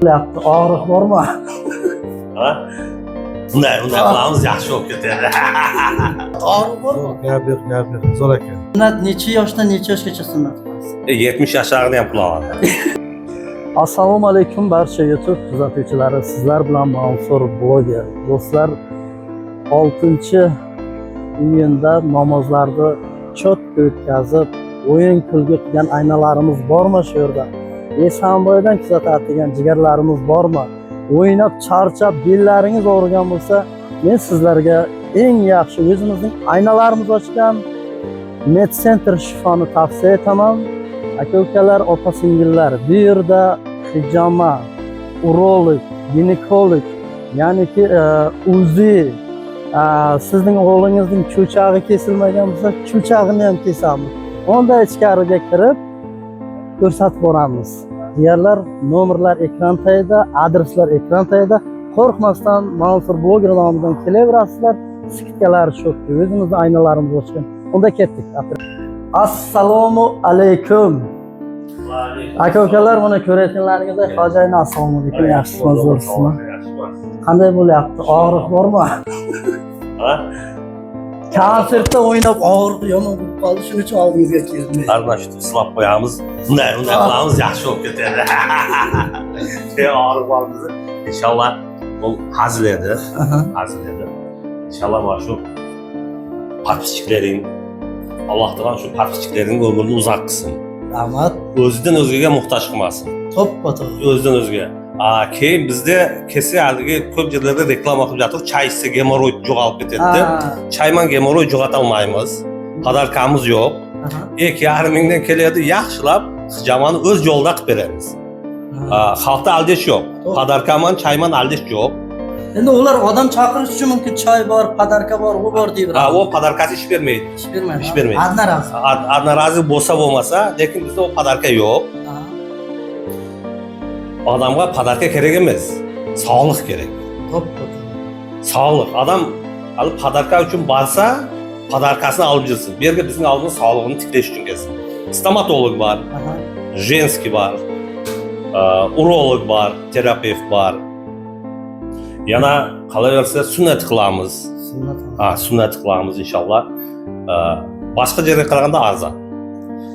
Qilyapti, og'riq bormi? Ha? Unday unday qilamiz, yaxshi bo'lib ketadi. Og'riq bormi? Gap yo'q, gap yo'q. Zo'r ekan. Sunnat necha yoshdan necha yoshgacha sunnat qilasiz? 70 yoshlarni ham qila oladi. Assalomu alaykum barcha YouTube kuzatuvchilari. Sizlar bilan Mansur bloger. Do'stlar, 6 iyunda namozlarni cho'tka o'tkazib, o'yin kulgi qilgan aynalarimiz bormi shu yerda? Esanboydan kuzatadigan jigarlarimiz bormi? O'ynab charchab bellaringiz og'rigan bo'lsa, men sizlarga eng yaxshi o'zimizning aynalarimiz ochgan Med Center shifoni tavsiya etaman. Aka ukalar, opa singillar, bu yerda hijoma, urolog, ginekolog, ya'niki УЗИ, sizning o'g'lingizning cho'chag'i kesilmagan bo'lsa, cho'chag'ini ham kesamiz. Unda ichkariga kirib ko'rsatib boramiz. Jigarlar, nomerlar ekran tagida, adreslar ekran tagida. Qo'rqmasdan Mansur bloger nomidan kelaverasizlar. Скидка lar cho'kdi. O'zimizni aynalarimiz ochgan. Unda ketdik. Assalomu alaykum. Aka ukalar, mana ko'rayotganlaringizdek hoji ayna, assalomu alaykum. Yaxshisizmi, zo'rsizmi? Qanday bo'lyapti? Og'riq bormi? Ha? Konsertda o'ynab og'riq yomon bo'lib qoldi, shuning uchun oldingizga keldim. Har shu silab qo'yamiz. Unday unday qilamiz, yaxshi bo'lib ketadi. Og'riq bor bizni. Inshaalloh bu hazil edi. Hazil edi. Inshaalloh mana shu подписчик laring, Alloh taolo shu подписчик laring umrini uzoq qilsin. Rahmat. O'zidan o'zgaga muhtoj qilmasin. To'ppa to'g'ri. O'zidan o'zga. Keyin bizda kelsa, haligi ko'p yerlarda reklama qilib yotir, chay ichsa gemoroid yo'qolib ketadi deb. Chayman gemoroid yo'qota olmaymiz. Подарка miz yo'q. 2,5 mingdan keladi, yaxshilab hijamani o'z yo'lida qilib beramiz. Xalqda aldash yo'q. To'g'ri. Подарка man, chayman aldash yo'q. Endi ular odam chaqirish uchun mumkin, choy bor, подарка bor, u bor deyveradi. Ha, u подарка si ish bermaydi. Ish bermaydi. Ish bermaydi. Одноразовый. Одноразовый bo'lsa bo'lmasa, lekin bizda u подарка yo'q. Odamga подарка kerak emas. Sog'liq kerak. To'ppa to'g'ri. Sog'liq. Odam hali подарка uchun borsa, подарка sini olib yursin. Bu yerga bizning oldimizda sog'lig'ini tiklash uchun kelsin. Stomatolog bor, женский bor, urolog bor, terapevt bor. Yana qolaversa sunnat qilamiz. Sunnat. Ha, sunnat qilamiz inshaalloh. Boshqa yerga qaraganda arzon.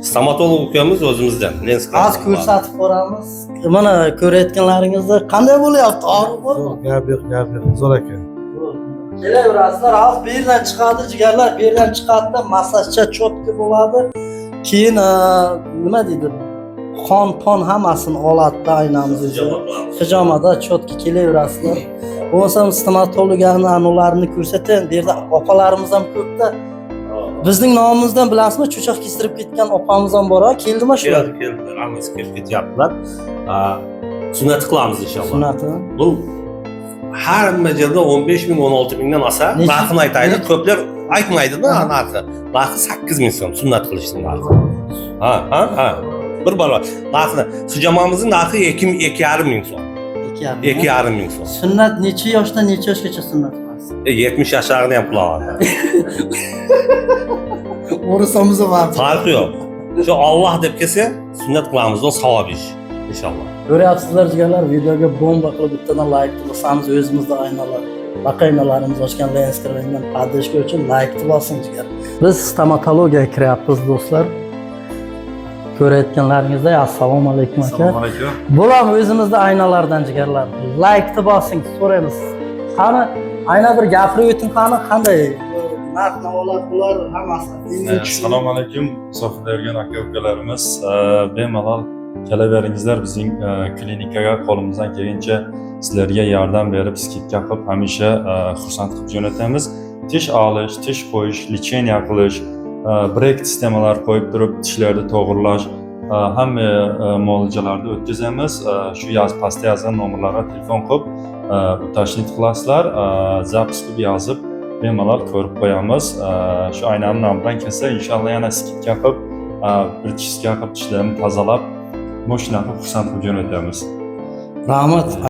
Stomatolog ukamiz o'zimizdan. Lensk Az ko'rsatib boramiz. Mana ko'rayotganlaringizda qanday bo'lyapti? Og'riq bormi? Zo'r, gap yo'q, gap yo'q. Zo'r ekan. Kelaverasizlar, hozir bu yerdan chiqadi, jigarlar, bu yerdan chiqadida massajcha cho'tka bo'ladi. Keyin nima deydi? Qon pon hammasini oladida aynamiz o'zi. Hijomada cho'tka kelaverasizlar. Bo'lmasam stomatologlarni anularni ko'rsatayin. Bu yerda opalarimiz ham ko'pda. Bizning nomimizdan bilasizmi, cho'choq kestirib ketgan opamiz ham bor, ha? Keldimi shular? Keldi, keldilar. Hammasi kelib ketyaptilar. Sunnat qilamiz inshaalloh. Sunnati. Bu hamma yerda 15 ming, 16 mingdan osa, Necha? Narxini aytaylik. Ko'plar aytmaydi-da narxi. Narxi 8 ming so'm sunnat qilishning narxi. Ha. Bir barobar. Narxini, hijomamizning narxi 2 2,5 ming so'm. 2,5. 2,5 ming so'm. Sunnat necha yoshdan necha yoshgacha sunnat qilasiz? 70 yoshlarni ham qila oladi. O'risamiz bor. Farqi yo'q. Shu Alloh deb kelsa, sunnat qilamiz, u savob ish inshaalloh. Ko'ryapsizlar jigarlar, videoga bomba qilib bittadan layk bosamiz, o'zimizda aynalar. Baqaynalarimiz ochgan Lens Crane поддержка uchun laykni bosing jigar. Biz stomatologiyaga kiryapmiz do'stlar. Ko'rayotganlaringizday, assalomu alaykum aka. Assalomu alaykum. Bular o'zimizda aynalardan jigarlar. Laykni bosing, so'raymiz. Qani, ayna bir gapirib o'ting qani, qanday? Narx navolar bular hammasi. Assalomu alaykum musofirda yurgan aka ukalarimiz. Bemalol kelaveringizlar bizning klinikaga, qo'limizdan kelgancha sizlarga yordam berib, скидка qilib, hamisha xursand qilib jo'natamiz. Tish olish, tish qo'yish, лечения qilish, breket sistemalar qo'yib turib tishlarni to'g'irlash, hamma muolajalarni o'tkazamiz. Shu yoz pastda yozgan nomerlarga telefon qilib уточнить qilasizlar, запись qilib yozib bemalol ko'rib qo'yamiz. Shu aynani nomidan kelsa, inshaalloh yana скидка qilib, bir чистка qilib, tishlarini tozalab, mana shunaqa xursand qilib jo'natamiz. Rahmat.